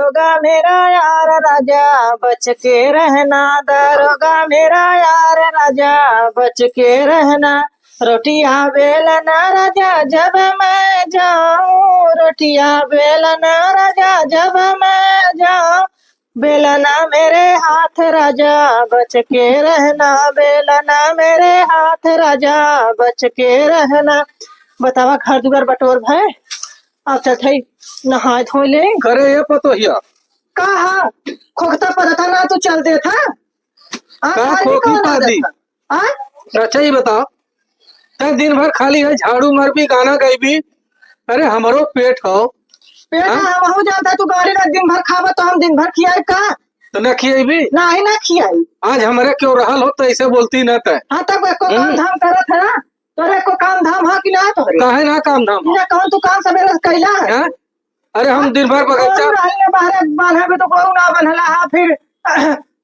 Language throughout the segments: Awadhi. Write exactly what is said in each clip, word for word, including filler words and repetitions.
दारोगा मेरा यार राजा, बच के रहना, दारोगा मेरा यार राजा, बच के रहना। रोटिया बेलना राजा, जब मैं जाऊं, रोटिया बेलना राजा, जब मैं जाऊं, बेलना मेरे हाथ राजा, बच के रहना, बेलना मेरे हाथ राजा, बच के रहना। बतावा, घर दुआर बटोर भय, अब चलत हई नहाए धोए ले। करे ये पतोहिया। का हा? खोखता पदता ना तू चल देत हा? आ, का खाली खोखी कौन आ पादी? जाता? आ? अच्छा, ये बताओ, तै दिन भर खाली है झाड़ू मारबी, गाना गाइबी। अरे, हमरो पेट हो। पेट हाँ? है, हमहू जानता, तू गाड़ी ना दिन भर खाबा तो हम दिन भर खियाई का? तो ना खियाई भी? नाही, ना खियाई। आज हमरे क्यों रहल हो तो ऐसे बोलती ना तै। हाँ, तब एको काम हम्म। धाम करत है ना? तोरे को काम धाम है कि ना तोरे? काहे ना काम धाम हो? ना कौन तू काम सवेरे से कैला है? हाँ? अरे, हम दिन भर बगीचा और रहल में बाहर बांधा में तो कोई ना बंधला है, फिर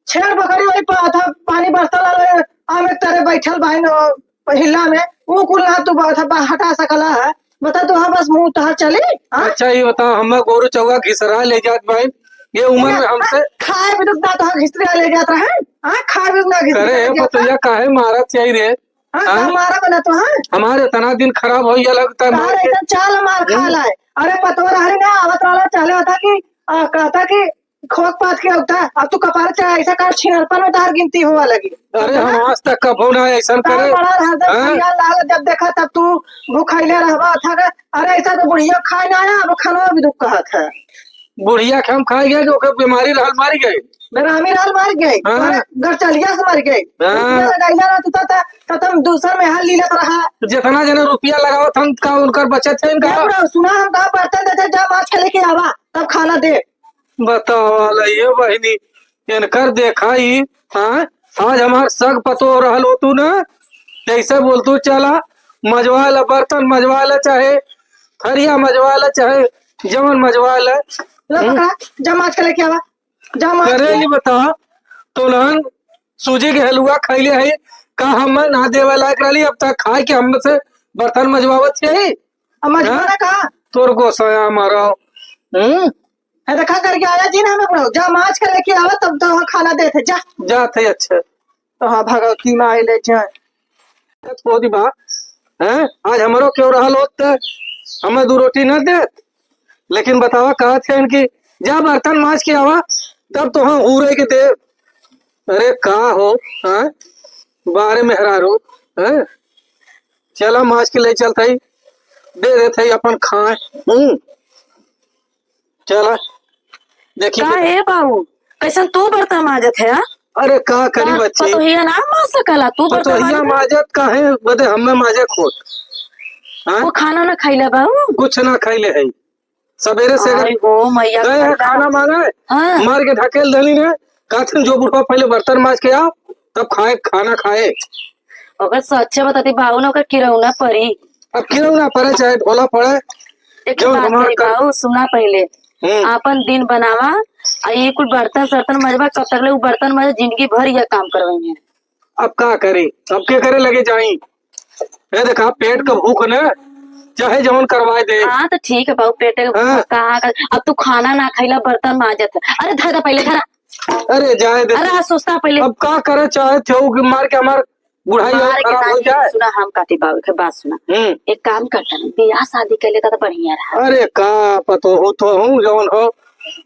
छेड़ बकरी वही पर था, पानी बरसता ला, आमे तरे बैठल बहिन, हिल्ला में, ऊ कुल ना तू बा-, बा-, हटा सकला है। बता तू, हाँ, बस मुंह तहार चली, हाँ? अच्छा, ये बताओ, हम गोरू चौगा घिसरा ले जात बाइन, ये उम्र में ना, हमसे खाए भी तो ना तो घिसरा ले जात रहे, हाँ, खाए भी ना घिसरा करे ले जात रहे। पतोहिया, काहे मारत चाही रे? हाँ, हाँ? का मारा बना तो, हाँ? हमारे इतना दिन खराब हो गया लगता है, मार तहार के। ऐसा चाल मार खा हम्म। लाए। अरे, पतोह रहली ना, आवत रहला, चाले होता कि, आ, कहता कि खोक पात के उठा, अब तू कपार चढ़ा, ऐसा कर छिनरपन में तहार गिनती होवा लगी। अरे, समझा? हम आज तक कभो ना ऐसन तार करे। बड़ा हरदम हाँ? खियाल लागल, जब देखा तब तू भूखाइले रहबा, था का? अरे, ऐसा तो बुढ़िया खाए ना आया, अब खाना भी दुख कहत है। बुढ़िया के हम खाए गए, जो ओकर बीमारी रहल, मर गए। बेरामी रहल, मर गए। हाँ। तोरे गरचलिया से मर गए। हाँ। रुपया लगाइला रहा तू, तो, तो, तो तुम दूसर में हाल लीलत रहा। जितना जने रुपया लगावत हम, का उनकर बचत है इनका? ये बुढ़ऊ, सुना, हम कहा बर्तन देते, जा माज के लेके आवा, तब खाना दे। बतावा ला ये बहिनी, इनकर देखा ही, हाँ? आज हमार सग पतोह रहल हो तू ना, कैसे बोल तू, चला मजवा ला, बर्तन मजवा ला, चाहे थरिया मजवा ला, चाहे जवन मजवा ला। लो हम्म? पकड़ा, जा माज के लेके आवा, जा माज करे के। ये बता, तोलन सूजी के हलुआ खैले है, का हम ना देवे लायक रहली, अब तक खाए के हमसे बर्तन मजवावत है? अब मजवा हाँ? ना का? तोर गोसाया मारा। हम्म? है देखा करके आया जी ना हमें बुढ़ऊ। जा माज के लेके आवा, तब तो हम खाना देते, जा। जात है, अच्छा। तो हाँ, भगवती माई ले जाए। होती बा, हैं? आज हमरो क्यों रहल होत, हमें दू रोटी न देत। लेकिन बतावा, कहत है इनकी, जा बर्तन माज के आवा, तब तो हम हूरे के देव। अरे का हो, हाँ? बारे मेहरारू, हैं? चला माज के ले चलत हई, दे देत हई अपन खाए। हम्म। चला, देखी का बेटा। ए बाबू, कैसन तू बर्तन माजत है, हाँ? अरे का करी का बच्ची? पतोहिया ना माज सकला, तू बर्तन पतोहिया माजत है? माजत काहे बदे हमें माजे खोट? हाँ? वो खाना ना खैले बाबू? कुछ ना खैले है। सबेरे से अगर आई हो मैया, गए हैं खाना खाना। मांगे, हाँ। मार के ढकेल देली ने, कहथिन जो बुढ़वा पहले बर्तन माज के आओ, तब खाए, खाना खाए। अगर सच्चे बताती बाबू ना, ओकर किरौना परी। अब किरौना परे चाहे ढोला पड़े, एक जौन बात हमार कही कर- बाबू, सुना पहले। हम्म। आपन दिन बनावा, आ ये कुल बर्तन सर्तन मजबा, कब तक ले उ बर्तन मजे, जिंदगी भर यह काम करवाई है। अब का करी, अब के करे लगे जाई? ए देखा, पेट के भूख न, चाहे जवन करवाए दे। हाँ, तो ठीक है बाबू, पेट के भूख हाँ। कहाँ का, अब तू खाना ना खैला, बर्तन माजत है। अरे धरा पहले, धरा। अरे जाए दे। अरे आज सोचता पहले। अब का करे चाहे थे कि मार के हमार बुढ़ाई और मारे के खराब हो नानी, जाए। सुना, हम कहती बाबू के बात सुना। हम्म। एक काम करता ना, बियाह शादी कर लेता तो बढ़िया रहा। अरे का पतो हो तो हूँ जवन हो,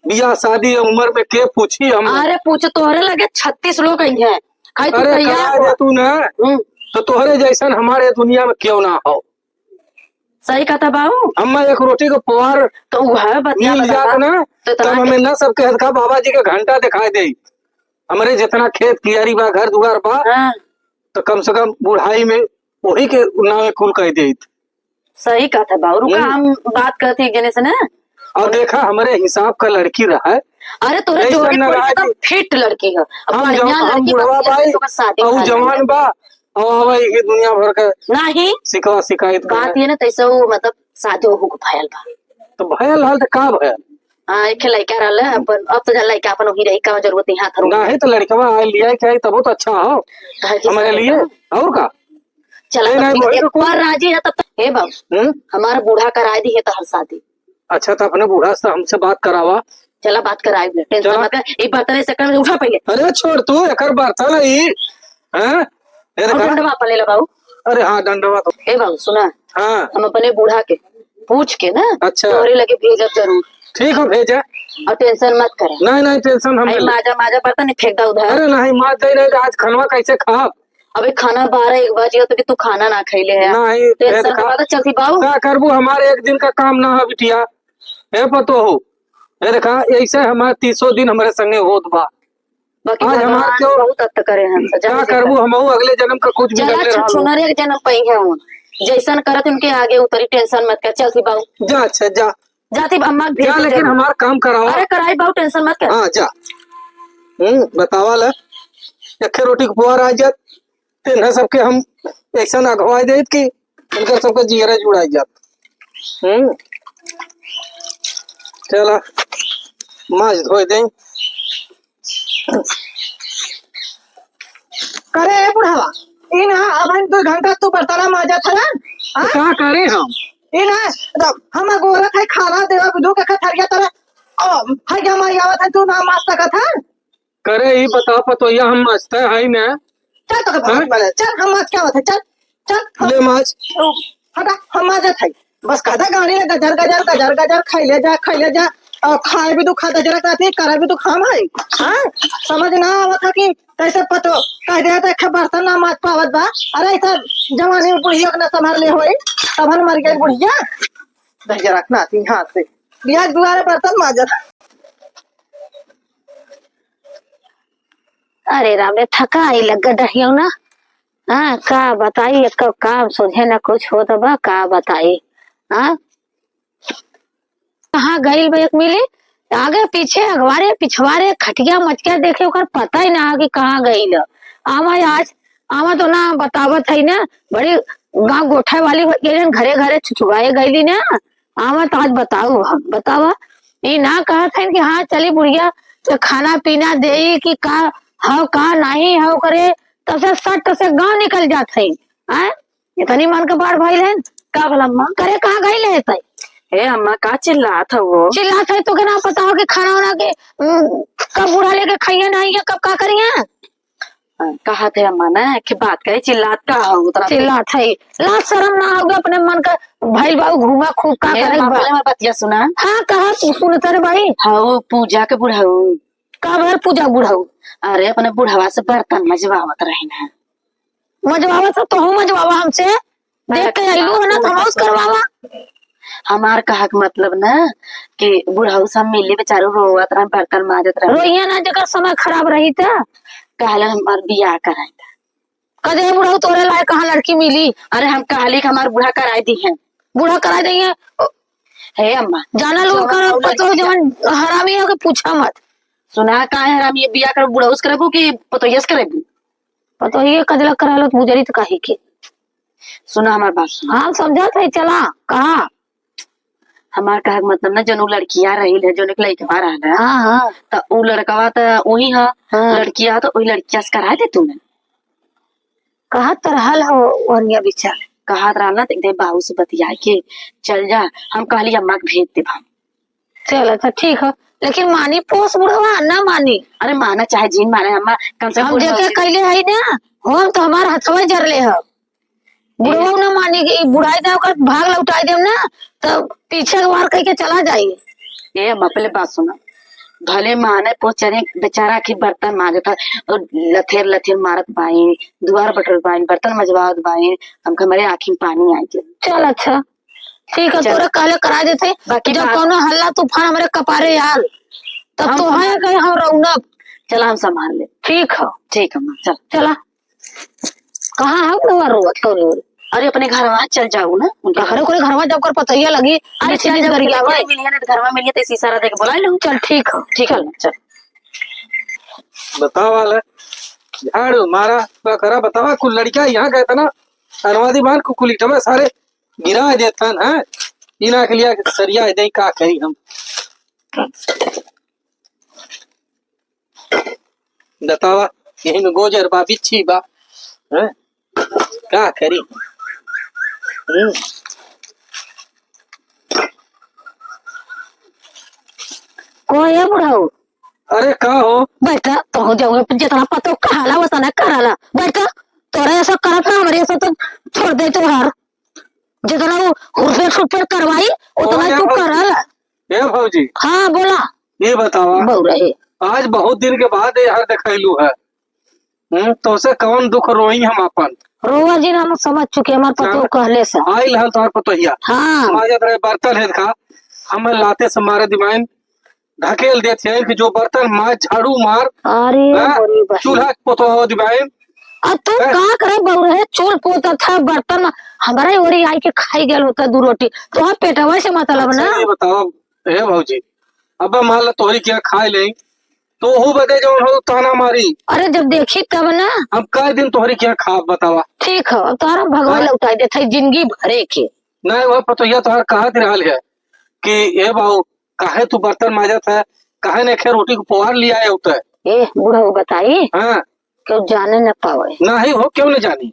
बियाह शादी उम्र में के पूछी हम। अरे पूछ, तोहरे लगे छत्तीस लोग आई हैं, खाई तू अरे तैयार करा हो। दे तू ना, हम्म। तो तोहरे जैसन हमारे दुनिया में क्यों ना हो। सही कहता बाबू। हमें एक रोटी को पवार तो उ है बतिया मिल बता जात बा। ना, तो तब इतना हमें ना सबके हल्का बाबा जी के घंटा दिखाई दे। हमरे जितना खेत कियारी बा, घर दुआर बा, हाँ। तो कम से कम बुढ़ाई में वही के नावे कुल कह देत। सही कहता बाबू, रुका, हम्म। हम बात करते एक जने से ना। और देखा, हमरे हिसाब का लड़की रहा है। अरे तोरे ऐसा जोड़ी न कोई रहा एकदम कि फिट लड़की है। अब हम बढ़िया जवान, हम लड़की बुढ़वा बस बाई, ओकर शादी और करा जवान लेंगे। बा, और अब ये दुनिया भर का नहीं। शिकवा शिकायत बात करे। ये ना, तैसे वो मतलब शादी हो भयल बा। तो भयल हाल तो का भयल? हाँ, एक लड़का रहल है, अपन, अब तो जा लड़का अपन वही रही, का जरूरत है हाथ रोक। नहीं तो लड़कवा आ लिया क्या, तब तो अच्छा हो तो है कि हमारे सही लिए। तो। और का? चला ए, तब नहीं, ठीक है, वही तो एक बार राजी है तब तक। हे बाबू, हम्म? हमारा बूढ़ा कराए दी है तो हर शादी। अच्छा, तो अपने बूढ़ा से हमसे बात करावा, चला बात कराई, टेंशन चला। मत ले। ई बर्तन से कर, उठा पहिले। अरे छोड़ तू, एकर बर्तन है ई। हैं? ये और देखा। डंडवा पले ला बाबू। अरे हाँ, डंडवा तो। ए बाबू, सुना। हाँ। हम अपने बूढ़ा के पूछ के ना, अच्छा। तोहरे लगे भेजब जरूर। ठीक हो, भेजा। और टेंशन मत करे। नहीं, नहीं, टेंशन हम आई नहीं ले- माजा, माजा बर्तन नहीं फेंक दा उधर। अरे नहीं, माज दे रहे, आज खनवा कैसे खाब? अबे खाना बारह एक बज गया तो कि तू खाना ना खैले है। नहीं, टेंशन देखा। के बाद चलती बाबू। का करबू, हमारे एक दिन का काम ना हो बिटिया। हे पतो हो, ये देखा, ऐसे हमारे तीसों दिन हमारे संगे होत बा। बाकी आज हमार भगवान क्यों बहुत अत्त करे हैं, सजा का है करबू, जगह। हमहू अगले जन्म का कुछ चला बिगड़ले रहल हो। छुनरिया के जन्म पई है उन। जैसन करत उनके आगे उतरी, टेंशन मत कर, चलती बाबू। जा, अच्छा, जा। जाती बा, अम्मा के भेज जा, दे लेकिन जरूर। हमार काम करावा। अरे कराई बाबू, टेंशन मत कर। हाँ, जा। हम्म, बतावा ले। एक रोटी के पुआर आ जात, तेन्हा सबके हम ऐसा अगवाई देत कि इनकर सबके जियरा जुड़ाई जात। हम्म। चला, माज धोए दे। करे ए बुढ़ावा, ई ना अबहिन दो घंटा तू बर्तन माजत हला, तो हाँ? का करे हम? ई ना, तो हम गोरत है खाना देवा बुधू के खथरिया तरह, ओ, है क्या माई आवत है, तू ना माज सकत है? करे ई बता पतोहिया, हम माजते है ना? चल तो हाँ? बहुत बड़ा, चल हम माज क्या होत है, चल, चल, हम ले माज। ओ, हटा, हम माजत है। बस कहता गाड़ी ले गजर, गजर, गजर, गजर, खैले जा, खैले जा। और खाए भी तू खा दजरा कहती, करे भी तू खाम है। हाँ? समझ ना आवत है कि कैसे पतो, कह दे तो एक बर्तन ना माज पावत बा। अरे ऐसा जवानी में बुढ़िया के ना संभाल ले होई, तब हम मर गए बुढ़िया। दजरा नाती हाथ से। बिया दुआरे बर्तन माजत। अरे राम रे, थकाई लग रहियो ना। हाँ, का बताई, एक काम सोझे ना कुछ होत बा, का बताई। हाँ, कहाँ गइल बा एक मिली, आगे पीछे, अगवारे पिछवारे, खटिया मचके देखे, ओकर पता ही ना है कि कहाँ गइल। आवा आज, आवा तो ना बतावत है ना, बड़ी गाँव गोठा वाली हो गई, घरे घरे छुछुआए गइली ना। आवा तो आज बताऊ हम, बतावा। ई ना कहत है कि हाँ चली बुढ़िया के खाना पीना देई कि का हव का नहीं हव करे, तब से सट से गाँव निकल जात है। आय? इतनी मन के बाढ़ भइल है। का भला अम्मा? करे कहाँ गइल है तै? ए अम्मा, का चिल्लात हौ वो? चिल्लात है तो के ना पता हो कि खाना वाना के, उम, कब बूढ़ा लेके खाइए नहीं है, कब का करिए? हाँ, कहत है अम्मा ना कि बात करे, चिल्लात का हो उतना? चिल्लात है। लाज शरम ना होगा अपने मन का भइल बाऊ घूमा खूब का ए करे अम्मा, बा? पहले हमार बतिया सुना। हाँ, कहा तू सुनत रे भाई। हाँ, वो पूजा के बुढ़ऊ। का भर पूजा बुढ़ऊ? अरे अपने बुढ़वा से बर्तन मजवावत रही ना। मजवावा तो तोहू मजवावा हमसे। देख के अइलू है ना, तो हमहू से करवावा। हमार कहक मतलब ना कि बुढ़ऊ सब मिली बेचारू रोवत रहन, बर्तन माजत रहन। रोइया ना, जेकर समय खराब रही त। कहलन हमार बियाह कराई दा। कदे बुढ़ऊ तोरे लायक कहाँ लड़की मिली? अरे हम कहली कि हमार बूढ़ा कराई दी है। बूढ़ा कराई दी है? हे अम्मा, जाना लोग जवन कर और पतो लड़की जवन हरामी हो के पूछा मत। सुना काहे हरामी, बियाह कर बुढ़ऊ से करबू कि पतोहिया से करबू? पतोहिए कजला करा लो, बुजरी तो काहे के? सुना हमार बात सुना। हाँ, समझत है, चला, कहा? हमार कहक मतलब ना, जौन उ लड़किया रही है, जौन एक लड़कवा रहा ना, हाँ, हाँ। त उ लड़कवा त वही ह, हाँ। लड़किया त वही लड़किया से करा दे तूने। कहत त रहल हो ओनिया बिचार। कहत रहल ना, त एक दिन बाबू से बतिया के चल जा। हम कहली अम्मा के भेज देब हम। चलो, तो ठीक हो, लेकिन मानी पोस बुढ़वा, ना मानी। अरे, माना चाहे जिन माने, अम्मा, कम से कम हम बुढ़वा जेके से कैले हई ना, हम तो हमार हथवा जरले हो। बुढ़वा ए। ना मानी कि बुढ़ाई ना ओकर भाग लौटाई देम ना, तो पीछे वार कह के चला जाई। ए अम्मा, पहले बात सुना, भले माने पोस चले, बेचारा आखिर बर्तन माजत है, और लथेर लथेर मारत बाइन, दुआर बटोरत बाइन, बर्तन मजवावत बाइन, हमके हमारे आँखी में पानी आई गया। चल, अच्छा, ठीक है, चल। तोरा कहले करा देते। बाकी जब बात कौनो हल्ला तूफान हमरे कपारे आल, तब हम तो है संभाल कहीं हम रौनक। चला, हम संभाल ले। ठीक है। ठीक है माँ, चल। चला। कहाँ है बुढ़वा रोवत कौनो? अरे, अपने घरवा चल जाऊ ना, उनके घरे। कोई घरवा जब कर पतैया लगी, अरे, नीचे चल नीचे जाऊ, गरियावा। मिलिया ना, घरवा मिलिया तो इसी सारा देख बुला लूँ। चल, ठीक है, ठीक है, चल। चल। बतावा ले, झाड़ू मारा, का करा, बतावा, कुल लड़कियाँ यहाँ गए थे ना, अनवादी मान को कुल इटवा सारे गिरा देथन, हैं? इना के लिया के सरिया दे, का करी हम? बतावा, यही में गोजर बा, बिच्छी बा, हैं? का करी? हम्म। ओ ये बुढ़ऊ। अरे का हो? बैठा, तोहू जाऊ, जितना पतो कहाला वतना कराला। बैठा, तोरा ऐसा करत है, हमरे ऐसा तो छोड़ दे तोहार। जितना वो हुरफेर सुरफेर करवाई, उतना ओ, ए तू भौजी। करल। ए भौजी। हाँ, बोला। ये बतावा। बउरा है। आज बहुत दिन के बाद ये हर देखैलू है। हम्म, तोसे कौन दुख रोई हम अपन? रोवा जी, हम समझ चुके, हमार पतो चल। कहले से। आइल हल तोहर पतोहिया। हाँ। माजत रहे बर्तन है का, हम लाते से मारे दिमाइन, ढकेल देत है कि जो बर्तन मार, झाड़ू मार, अरे हाँ? मोरी बहिन। चूल्हा पोतो हो दिमाइन। अब तू हैं? का करे बउरहे, चूल पोतत है, बर्तन हमारे ओरी आई के खाई गेल होता दू रोटी, तोहर पेटवा से मतलब अच्छा, ना। ये बताओ, हे भौजी, अब मान ला तोहरी के यहाँ खाए ले, तो ओहू बदे जौन हो ताना मारी। अरे जब देखी तब ना। हम कई दिन तोहरी के यहाँ खाब बतावा? ठीक है, अब तोहरा भगवान हाँ? लौटाई देत है जिंदगी भरे के। नहीं, वह पतोहिया तोहर कहत रहल है कि ए बाऊ, काहे तू बर्तन माजत है, काहे ने खे रोटी को पोहार लिया है होता है? ए बुढ़ऊ बताई, हाँ। क्यों जाने न पावे। नहीं हो, क्यों न जानी?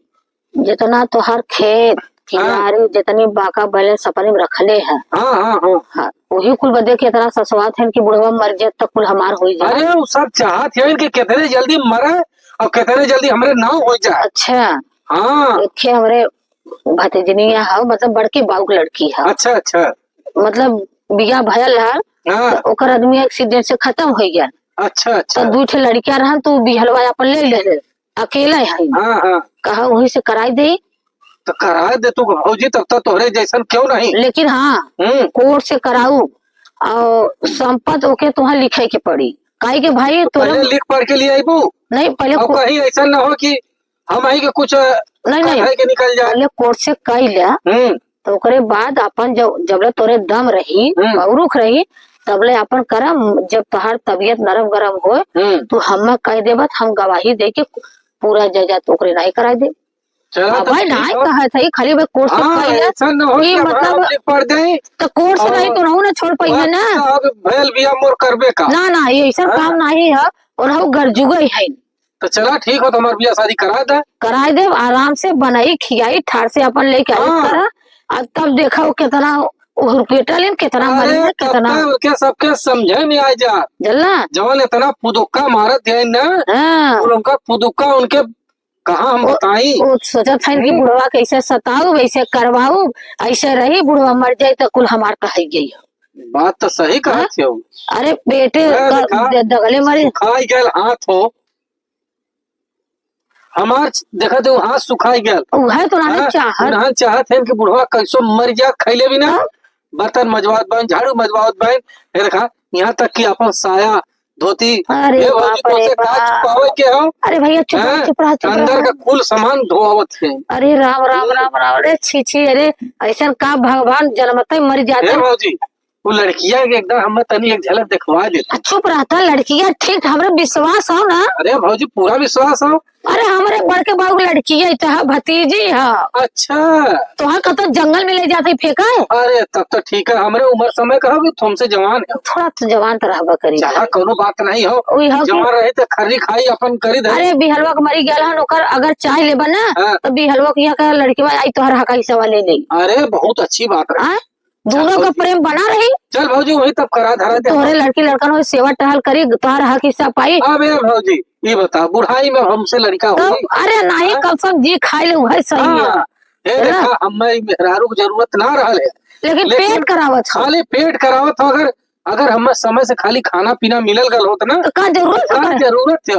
जितना तोहर खेत हाँ। किनारे, जितनी बाका बैलेंस अपने में रखले है। हाँ, हाँ, हाँ। हाँ, वही कुल बदे के इतना ससवात है कि बुढ़वा मर जाए तो कुल हमार होई जाए। अरे, वो सब चाहत है कि कितने जल्दी मरे और कितने जल्दी हमरे नाव हो जाए। अच्छा। हाँ। देखे हमरे भतीजनिया है, मतलब बड़के बाऊ के लड़की है। अच्छा, अच्छा। मतलब बियाह भयल है, हाँ। तो ओकर आदमी एक्सीडेंट से खत्म हो गया। अच्छा, अच्छा। तो दू ठे लड़कियां रहन, तो बिहलवा अपन ले ले, अकेले है। हाँ, हाँ। कहा वही से कराई दे। तो कराई दे तू भौजी, तब तक तोहरे जैसन क्यों नहीं। लेकिन हाँ, हम्म। कोर्ट से कराऊ और संपत ओके तुहा लिखे के पड़ी, काहे के भाई तो तोरे पहले लिख पढ़ के लिए आईबू। नहीं, पहले और को- कहीं ऐसा ना हो कि हम आई के कुछ नहीं, नहीं। है के निकल जाए। पहले कोर्ट से कई ले, हम्म। तो ओकरे बाद अपन जब, जबले तोरे दम रही, हम्म। पौरुख रही, तबले अपन करम। जब तोहार तबीयत नरम गरम होए, हम्म। तो हमें कह देबत, हम गवाही दे के पूरा जायदाद ओकरे नाई कराई दे। चला, अब तो भाई ठीक नाई हो। कहत है, खाली भाई कोर्ट से हाँ, कई ले। ऐसा न हो ये कि अब मतलब हम लिख पढ़ दें तो कोर्ट से और नहीं तो रहू ना छोड़ पाई है ना। अब भयल बिया मोर करबे का। ना, ना, ये ऐसा हाँ। काम नहीं है, और हम गरजुगई है। तो चला ठीक हो, तो हमार बियाह शादी करा दे। कराए देब, आराम से बनाई, खियाई, ठार से अपन लेके आइस हाँ। करा। अब तब देखा वो कितना हुरपेटा लेन, कितना अरे, मरी है, तब कितना। तक के सबके समझे में आ जा। जल्ला। जवन इतना पुदुक्का मारत है ना, हाँ। और उनका पुदुक्का उनके कहाँ हम वो, बताई? वो सोचत है कि हम्म। बुढ़वा कैसे सताऊ, वैसे करवाऊ, ऐसे रही, बुढ़वा मर जाए तो कुल हमार कहाई गई। बात तो सही कहत हाँ? हो। अरे पेट अरे का देखा, द-, दगले मरे। सुखाई गल हाथ हो। हमार च-, देखा दे, हाथ सुखाई गल। उहे तो नाहीं हाँ? चाहत। उन्हें चाहत है कि बुढ़वा कैसो मर जा, खैले भी ना। हाँ? बर्तन मजवावत बाइन, झाड़ू मजवावत बाइन। ये देखा, यहाँ तक कि अपन साया, धोती, अरे ये भौजी बाप रे तोसे का बाप। छुपावे के हो? अरे भैया, चुप रहा, हैं? चुप रहा, चुप अंदर रहा। का कुल सामान धोआवत है। अरे राम, राम, हम्म। राम, राम, अरे छी, छी, अरे ऐसन का भगवान जनमते मर जाते। हे भौजी, वो लड़किया के एकदम हमें तनी एक झलक दिखवा देते। आ, चुप रहता लड़किया, ठीक हमरे विश्वास हो ना। अरे भौजी, पूरा विश्वास हो। अरे हमरे बड़के बाबू के लड़की है, तो है भतीजी है। अच्छा। तो है कतो जंगल में ले जाते फेंका है। अरे तब तो ठीक है, हमरे उम्र समय का हो, तुमसे जवान है। थोड़ा तो जवान तो रहबा करी। चला, कोनो बात नहीं हो। वही हो कि जवान रहे तो खर्री खाई अपन करी दे। अरे बिहलवा के मरी गया हन, ओकर अगर चाह लेबा ना, हाँ। तो बिहलवा के यहाँ का लड़की आई तोहर हका हिस्सा वाले नहीं। अरे बहुत अच्छी बात है। हाँ? दोनों का भौजी। प्रेम बना रही। चल भौजी, वही तब करा धरा दे। तोहरे लड़की लड़कन हो सेवा टहल करी, तोहर हक हिस्सा पाई। अब ए भौजी, ये बता, बुढ़ाई में हमसे लड़का तब, होई? अरे नहीं, हाँ? कब सब जी खाए ले, वही सही है। हाँ, ये है ना? देखा, हमें ई मेहरारू की जरूरत ना रहल है। लेकिन लेकिन पेट करावत हो। खाली पेट करावत हो, अगर, अगर हमें समय से खाली खाना पीना मिलल गल होत ना, तो का जरूरत तो का है? जरूरत है?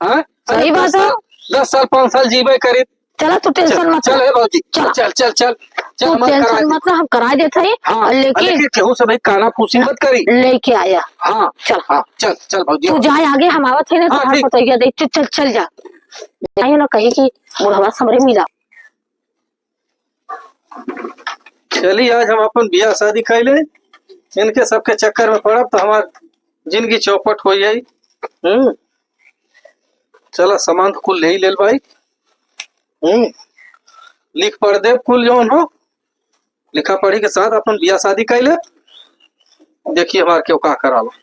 हाँ? सही अरे बात दस है। साल, दस साल, पाँच साल जीवे करीत। चला, तू tension चल, मत चल, ले। हे भौजी, चला। चल, चल, चल, चल, तू हमार tension करा दे। मत ले, हम करा देत हई। हाँ, और लेकिन लेकिन केहू से भाई काना फूसी मत करी। लेके आया। हाँ, चल। हाँ, चल, चल भौजी, तू हाँ। जाए आगे, हम आवत हई ना, हाँ, तोहार ठीक। पतोहिया दे। चल, चल, चल जा। जाइए ना कहीं कि बुढ़वा से हमरे मिला। चली, आज हम अपन बियाह शादी कैले, इनके सबके चक्कर में पड़ब तो हमार जिंदगी चौपट हो जाई। हम्म, चला, सामान तो कुल ले ही लेल भाई। हम्म, लिख पढ़ देब कुल जौन हो, लिखा पढ़ी के साथ अपन बियाह शादी कैले। देखिए हमार केहू का कराला।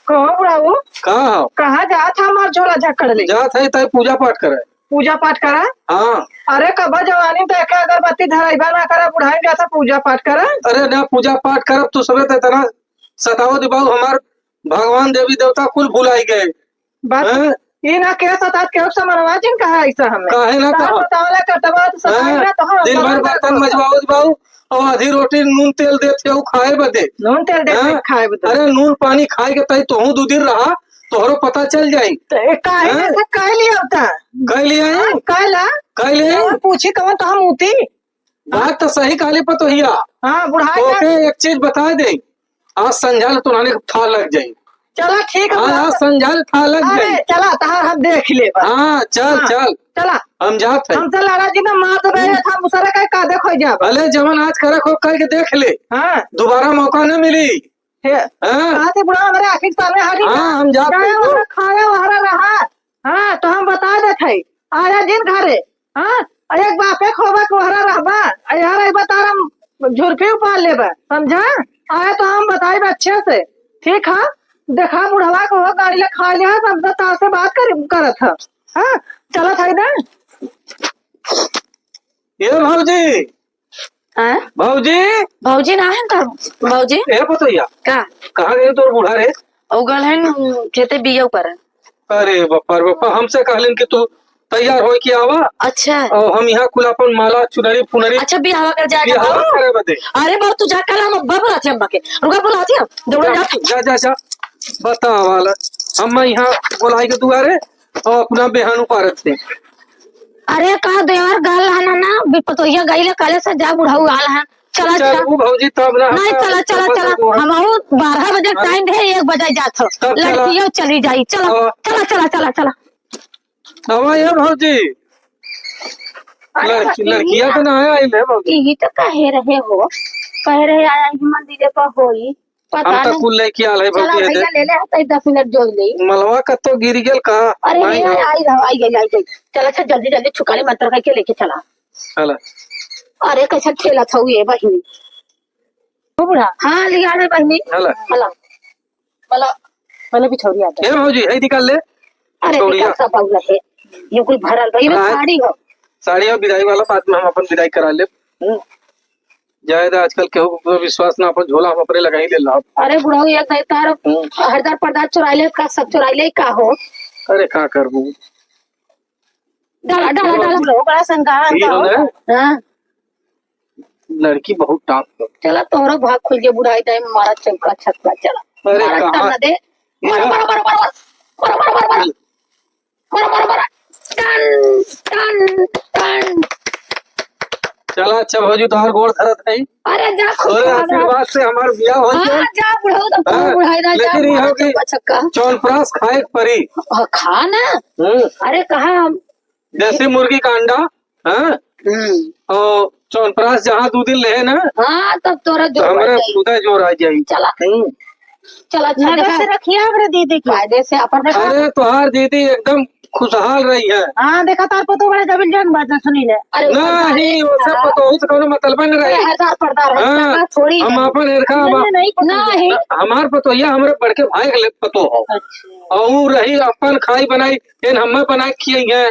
कहो बुढ़ाऊ, का हो? कहाँ जात है हमार झोला झक्कड़ ले? जात है ताई पूजा पाठ करे। पूजा पाठ करा? हाँ। अरे कबा जवानी में तो एक अगरबत्ती धराइबा ना करा, बुढ़ाई में जाता पूजा पाठ करा। अरे ना पूजा पाठ करब, तू सबे तो इतना सतावत बाऊ, हमार भगवान देवी देवता कुल भुलाई गए। बात हैं? ई ना के सतात के से मरवा जिन कहा ऐसा हमें। काहे ना तार कहा? बतावला करतबा तो सताई हैं? ना तो हम दिन भर बर्तन मजवावत बाऊ, और आधी रोटी नून तेल देत है, उ खाए बदे। नून तेल देत है, हैं? खाए बदे। अरे, नून पानी खाए के तई तोहू दू दिन रहा, तोहरो पता चल जाई। तो ए, काहे हैं? ना था, काहे लिया होता? काहे लिया है? हाँ, काहे ला? काहे लिया है? और पूछी कौन तो हम उती? बात तो सही कहली पतोहिया। हाँ, बुढ़ा तो गया। ओके एक चीज बता दे, आज संझा ले तोहने के था लग जाई। चला, ठीक है, हाँ, बुढ़ा। आज संझा ले था लग अरे, जाई। चला, तहार हम देख लेबा। हाँ, चल, हाँ, चल। चला। हम जात है। हम तो लड़ा जी में मार दे रहे था, मुसरा का का देखो जा। भले जवन आज करे खो करके देख ले। हाँ। दोबारा मौका न मिली। हे, हाँ। कहा थे बुढ़ा हमारे आखिर सामने हारी हाँ, हम जात जाए हैं। वहाँ खाए वहाँ रहा। हाँ, तो हम बता देत है, आया जिन घरे, हाँ, अरे एक बापे खोबा कोहरा रहबा, अरे यार, एक बार तार हम झुरपी उपार लेबा, समझा? आया तो हम बताइब अच्छे से, ठीक है? देखा बुढ़वा को हो गाड़ी ले खा लिया, सब तो तार से बात कर, करत है, हाँ, चलत है ना। ए भौजी, हाँ? भौजी? भौजी ना है का? भौजी? ए पतोहिया। का? कहाँ गए तोर बूढ़ा रे? उ गल है न, खेते बिया ऊपर। अरे बापा रे बापा, हमसे कहलिन कि तू तैयार होई के आवा। अच्छा। और हम यहाँ कुल अपन माला, चुनरी, फुनरी अच्छा, बियाहवा कर जाएगा बियाहवा बाबू? करे बदे। अरे बाबू, तू जा, कल हम अब्बा बुलाते हैं अम्मा के। रुका, बुलाते हैं, दौड़ा जा, जाते हैं। जा, जा, जा। बतावा ला, हम यहाँ बुलाई के दुआरे और अपना बेहान उपारत थे। अरे का देवर गल है ना, ना, बिपतोहिया गई ले, काले से जा बुढ़ऊ आल है। चला, चल, चला। वो भौजी तब ना नहीं, हम चला, चला, तब चला। तक हम आऊ बारह बजे हाँ। टाइम है, एक बजे जात हो। तब चला। लड़कियों चली जाई। चला, हाँ। चला, चला, चला, चला। आवा ये भौजी। अरे लड़की, बहिनी, लड़किया तो ना आया, आई ले भौजी। यही तो कहे रहे हो, कहे रहे आया ही मंदिर पर होई। पता हम तो नहीं। कुल लेके आल है चला भौजी, भैया, दे। ले ले, हता दस मिनट जोड़ ले। मलवा का तो गिर गेल का? अरे, नहीं नहीं, हो। आई रहो, आई गई, आई गई। चला, अच्छा, जल्दी, जल्दी छुकाली मंत्र करके लेके चला। चला। अरे, कैसे खेला था ये बहिनी? ओ बूढ़ा। हाँ, लिया ले बहिनी। चला। चला। चला। पहले बिछौरी आ ए भौजी, है निकाल ले। अरे, बिछौरिया। निकाल सब बाबू है। ये कोई भरल बा। ये हाँ। साड़ी हो। साड़ी और बिदाई वाला बाद में हम अपन बिदाई करा ले। हम्म। जाए दे, आजकल केहू पर विश्वास ना, अपन झोला हम अपने लगाई ले लाओ। अरे बुढ़ऊ, एक दाई तार हम्म। हरदार पर्दार चुराई ले का, सब चुराई ले का हो? अरे का करबू? डाला, डाला, डाला। बुढ़ऊ बड़ा संगारा ई हो ना? हाँ। लड़की बहुत top है। चला तोहरो भाग खुल के बुढ़ाई टाइम मारा चौका छक्का, चला। अरे मारा कहाँ? टन दे। मारा, मारा, मारा, मारा, मारा। बड़ा, बड़ा, बड़ा। टन, टन, टन। चला, अच्छा भौजी, तोहार गोड़ धरत है। अरे, जा, खुश तोरे रहा, आशीर्वाद से हमार बियाह हो हाँ, गया। जा, बुढ़ऊ, तब हाँ, बुढ़ाई ना, जा, लेकिन ये मारा हो कि चौका छक्का। चौनप्राश खाए के परी। हाँ, खा ना। हम्म। अरे, कहाँ हम देसी मुर्गी का अंडा, हाँ? हम्म। और चौनप्राश जहाँ दू दिन लेहे ना, हाँ, तब तोरा तो जोर हमरा आ जाई। खुदा जोर आ जाई। चला। हम्म। चला, अच्छा, नगर देखा। से रखिया हमरे दीदी के। कायदे से अपन रखा। अरे, तोहार दीदी एकदम खुशहाल रही है। हाँ, देखा, तार पतो बड़े जमीन जमीन बात ना सुनी ले। अरे, नहीं, ओसे हाँ। पतोहू से कोनो मतलब न रही। अरे, हजार पर्दा रहे, हाँ, थोड़ी हम है। अपन हरखा हम बा-, नहीं, नहीं, नहीं। हमार पतोहिया हमरे बड़के भाई के ले पतो हो। अच्छा। और ऊ रही अपन खाई बनाई, फिर हमें बना के खियाई है।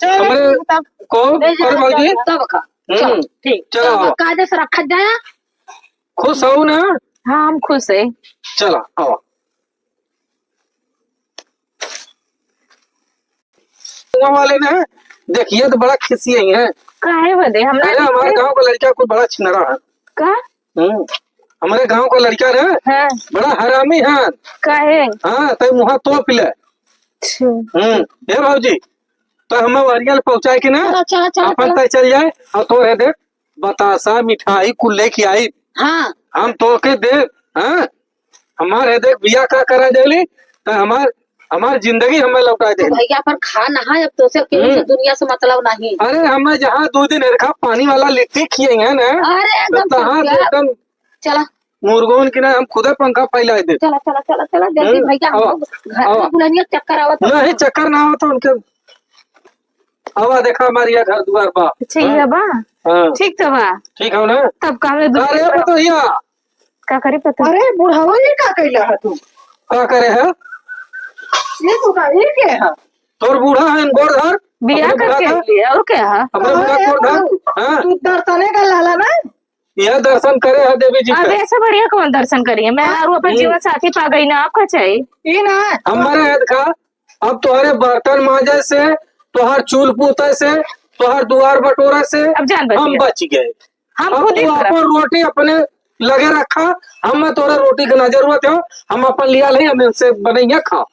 चलो, हमरे तब को ले जा, पर भौजी? तब का। हम्म। चलो, ठीक। चलो, तब आओ। कायदे से रखा जाए। खुश हो ना? हाँ, हम खुश है। चलो, आओ। गाँव वाले ना, देखिए तो बड़ा खिसियाई है। काहे बदे? हमरा अरे, हमारे गाँव का लड़का कोई बड़ा छिनरा है। का? हम्म, हमारे गाँव का लड़का ना, हाँ। बड़ा हरामी है। काहे? हाँ, तै मुँह तोप ले। अच्छा। हम्म, हे भौजी, तो हमें वरिया ले पहुँचाए के ना, चला, चला, चला, अपन चला। तय चल जाए, और तो है देख, बतासा, मिठाई, कुल लेके आई। हाँ। हम तोके दे, हाँ? हमार है देख, बिया का करा देली, तो हमार, हमार जिंदगी हमें लौटा तो देली। भैया, पर खा नहा, अब तो से केहू से हम्म। दुनिया से मतलब नहीं। अरे, हमें जहाँ दो दिन हरखा पानी वाला लिट्टी खिए हैं ना, अरे, एकदम तो तहाँ से क्या? एकदम चला। मुर्गोन की ना, हम खुदे पंखा फैला दे। चला, चला, चला, चला, जल्दी हम्म, भैया, हम आवा, लोग घर आवा। में बुलनिया चक्कर आवत है। नहीं, चक्कर ना आवत है उनके। आवा, देखा, हमार ये घर दुआर बा। अच्छा, ये हाँ। बा? हाँ। ठीक तो बा। ठीक हो ना? तब का हमें अरे, पतोहिया। का करे पता? अरे, बुढ़ावा, ये का कैला है तू? का करे है? ये तू का, ये के है? तोर बूढ़ा है, गोड़ धर। बिया अपने बूढ़ा करके का। लिए, और क्या है? अपने बूढ़ा हाँ, गोड़ धर। तू, हाँ। तू दर्शने का लाला ना? यह दर्शन करे है देवी जी अब के। ऐसे बढ़िया कौन दर्शन करिए? मैं हाँ, और वो अपन हम्म। जीवन साथी पा गई ना, आपका चाहिए? ई ना। हमारे याद का, अब तोहरे बर्तन मांजे से, तोहर चूल पोते से, तोहर दुआर बटोरे से अब जान बच हम गया। बच गए। हम अब खुद ही तू करब। अपन रोटी अपने लगे रखा, हम तोहरे रोटी के ना जरूरत हो, हम अपन लिया ले, हम इनसे बनैया खा।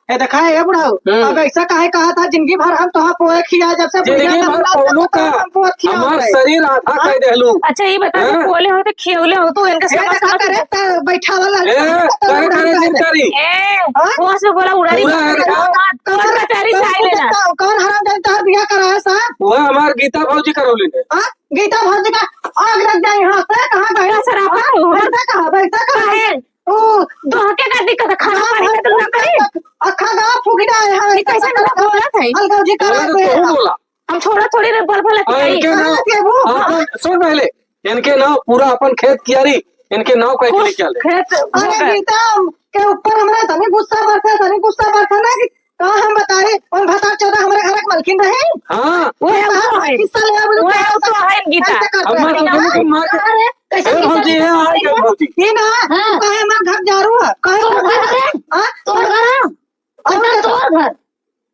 ए, देखा है, ए बुढ़ऊ, हम्म। अब ऐसा काहे कहा था, जिंदगी भर हम तोहार पोहे खिया, जब से जिंदगी बुढ़िया भर बनला, तब पौलू से का हम पोहे खिया हमार होते। शरीर आधा हाँ? कर देहलू। अच्छा, ये बता, हाँ? पोले हो तो खियौले हो, तो इनका ए, समझ देखा समझ करे, त बैठा वाला ए, तो करे, उड़ान करे, करे। चिंकारी। ए, हाँ? वो से बोला उड़ारी पूरा है करे, का? कौन कचहरी से आई लेना? कौन, कौन हराम जाने तोहार बियाह करा है साहब? वो हमार गीता भौजी करौली ने। हाँ? गीता भौजी का आग लग जाए यहाँ से, कहाँ गए? सरापा हो। बैठा कहाँ, बैठा कहाँ? काहे? ओ, तोहके का दिक्कत है? खाना गाँव पानी भर का तो ना करी? अखा गाँव फूकी ना है, हाँ, ई कैसे ऐसा ना करता बोलत है? अलगौजी बोला करा तो के तू है। बोला। हम छोड़ा थोड़ी रे, बोल बोला और के इनके ना, हाँ, के वो। अपन, सुन पहले, इनके नाव पूरा अपन खेत कियारी, इनके नाव कह के कुछ लेके आले। खेत अरे होगा। गीता के ऊपर हमरा तनी गुस्सा बरता, तनी गुस्सा बरता ना कि का हम बताई, उन भतार चौदह हमरे घर के मलकिन रहे। हाँ। वो है, वो है। हिस्सा ले, वो वो है, तो वो तो है, गीता। ऐसे करते हम हैं। सोचेंगे कि मार के अरे, कैसे ए, भौजी, ए, आ गए, भौजी। ये ना, हाँ। काहे हमार घर झाड़ू है? काहे तोर घर है? हाँ? तोर घर है? और अच्छा, क्या? तोर घर।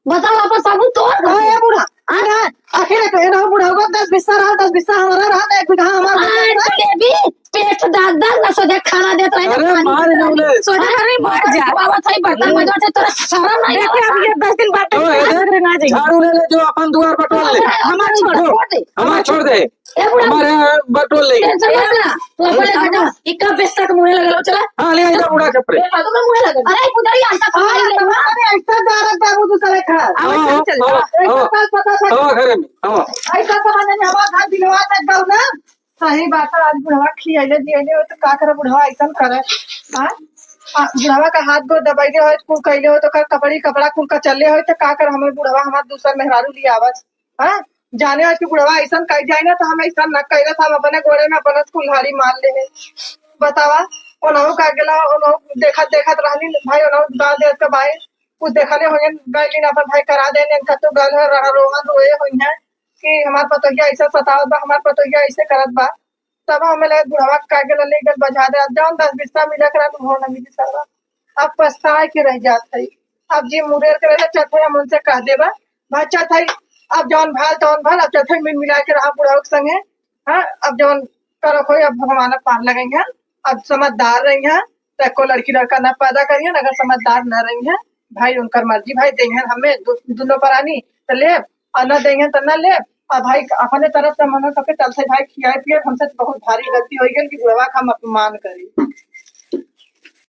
बताओ, आपन सबूत तोर घर। हाँ, ये बूढ़ा। हाँ? ना, आखिर एक, ये ना, बूढ़ा होगा, दस बिस्सा रहा, दस बिस्सा हमारा रहा, एक बीघा हमारा हाँ, रहा। जलेबी। पेट दाग दाग ना, सोझे खाना देत रहे, अरे, पानी मार देत रहे। डाले। सोझे अरे, मर जा। बाबा, थाई बर्तन हम्म। बजाते, तोरा शरम नहीं देख के आवत? अब ये दस दिन बाद तो तो है, बात करे ना जाइए। झाड़ू ले ले, जो अपन दुआर बटोर ले। हमार छोड़, छोड़ दे। हमार छोड़ दे। ए, बुढ़ा। हमारे यहाँ बटोर ले। टेंशन मत ला, तू अपन ले जा। इक्का पैसा के मुँहे लगा लो, चला। हाँ, ले जा, बुढ़ा के परे। ए, फालतू का मुँहे लगा। अरे, पुजारी, अंता हाँ, खा ले। अरे, ऐसा जा रहा बाबू, दूसरे घर। हाँ, हाँ, चल, चल। हाँ, ऐसा हाँ। कल पता था। हाँ, घरे में, हाँ। ऐसा समझ में हमारा घर दिलवा तक गऊ ना। सही बात है, आज बुढ़वा खियले दियले हो तो का करे बुढ़वा ऐसन करे, हाँ? आ, बुढ़वा का हाथ गोड़ दबाइले हो, कुल कैले हो तो का कपड़ी कपड़ा कुल का चले हो तो का करे, हमें बुढ़वा हमार दूसर मेहरारू ले आवत, हाँ? जाने आज कि बुढ़वा ऐसन कह जाए ना तो हम ऐसन न कैले, हम अपने गोड़े में अपने कुल्हाड़ी मार ले है। बतावा, ओनहु का गेला, ओनहु देखत देखत रहनी भाई, ओनहु गाँव देश के भाई, कुछ देखले होंगे, गइलिन अपन भाई करा देने, इनका तो गल हो रहा, रोहन रोए होंगे। कि हमार पतोहिया ऐसे सतावत बा, हमार पतोहिया ऐसे करत बा, तब हमें लगे बुढ़वा के काहे के ले गल बजा दे। अब जौन दस बिस्सा मिले के रहा, तो उहो न मिली सरवा। अब पछताए के रह जात है। अब जी मुरेर के रहे, चल भाई, हम उनसे कह देबा, भाई चल भाई, अब जौन भाल तौन भाल, अब चल भाई, मिल मिला के रहा बुढ़वा के संगे। हाँ, अब जौन करत होई, अब भगवान पार लगइहैं। अब समझदार रहिहैं, तो एको लड़की लड़का ना पैदा करिहैं, अगर समझदार ना रहिहैं, भाई उनकर मर्जी, भाई देहैं हमें दु-, दुनो परानी, तो लेब, और ना देहैं तो ना लेब। और भाई अपने तरफ से मना सबके चलते भाई खियाए पिए, हमसे तो बहुत भारी गलती हो गई कि बुढ़वा का हम अपमान करी।